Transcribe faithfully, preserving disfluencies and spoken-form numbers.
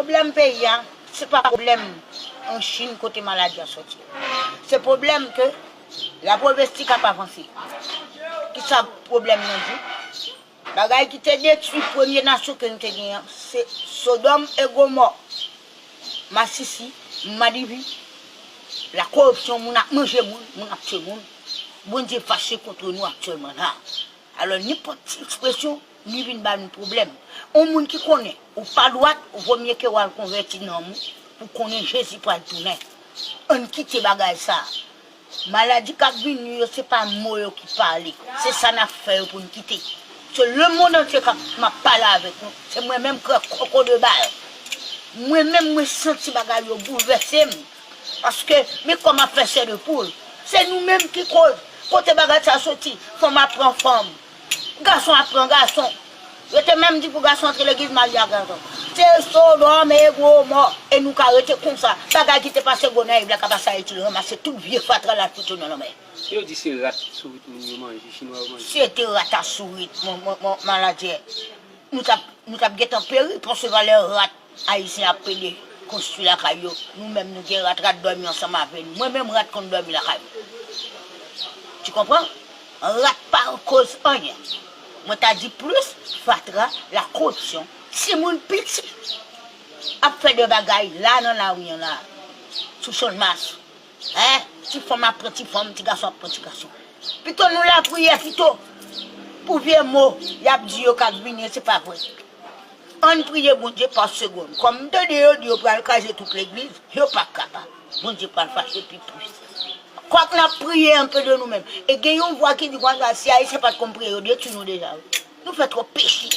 Pwoblèm peyi a, se pa pwoblèm an Chin kote maladi a soti. Se pwoblèm ke la pwovens ti k ap avanse. Kisa pwoblèm nan di? Bagay ki te detwi premye nasyon ke nou te genyen an, se Sodòm e Gomò, masisi, madifi, lakoripsyon, moun ap manje moun, moun ap tiye moun. Bondye fache kont nou aktyèlman la. Alò, nenpòt ti ekspresyon, li vin ba nou pwoblèm. Yon moun ki konnen ou pa dwat, vo mye ke w al konvèti nanm ou pou konnen Jezi pral tounen. Ann kite bagay sa a. Maladi k ap vini yo, se pa mo yo ki pale. Se sa n ap fè yo pou n kite. Se lemonn antye k ap, m ap pale avèk nou. Se mwen menm k krè koko de bal. Mwen menm, mwen santi bagay yo boulvèse m. Paske, men kòman ap fè chè de poul. Se nou menm ki koz. Kote bagay sa soti? Fanm ap pran fanm. Gason ap pran gason. Yo te menm di pou gason antre legliz, marye ak gason. Se Sodòm e Gomò. E nou ka rete konsa. Bagay ki te pase Gonayiv la ka pase Ayiti, l ranmase tout vye fatra l al fout yo nan lanmè. Yo di se rat sourit moun yo manje, chinwa yo manje. Se te rat a sourit, mon, mon, mon, maladie. Nou t ap, nou t ap gentan peri, paske valè rat ayisyen ap pede konstwi lakay yo. Nou menm nou gen rat, rat dòmi ansanm avè nou. Mwen menm rat konn dòmi lakay mwen. Tu comprends? Rat pa koz anyen. Mwen ta di plis fatra, la koripsyon. Timoun piti ap fè de bagay la nan lari an la, sou Channmas. Hein? Ti fanm ap pran ti fanm, ti gason ap pran ti gason. Pito nou lapriyè pito. Pou vye mo y ap di yo k ap vini, se pa vre. Ann priye Bondye pa segonn. Kòm m tande yo di yo pral kraze tout legliz, yo pa kapab. Bondye pral fache pi plis. Kwak n ap priye anpe de nou menm. E gen yon vwa ki di konsa, si Ayisyen pa t konn priye, yo detwi nou deja, wi. Nou fè twòp peche.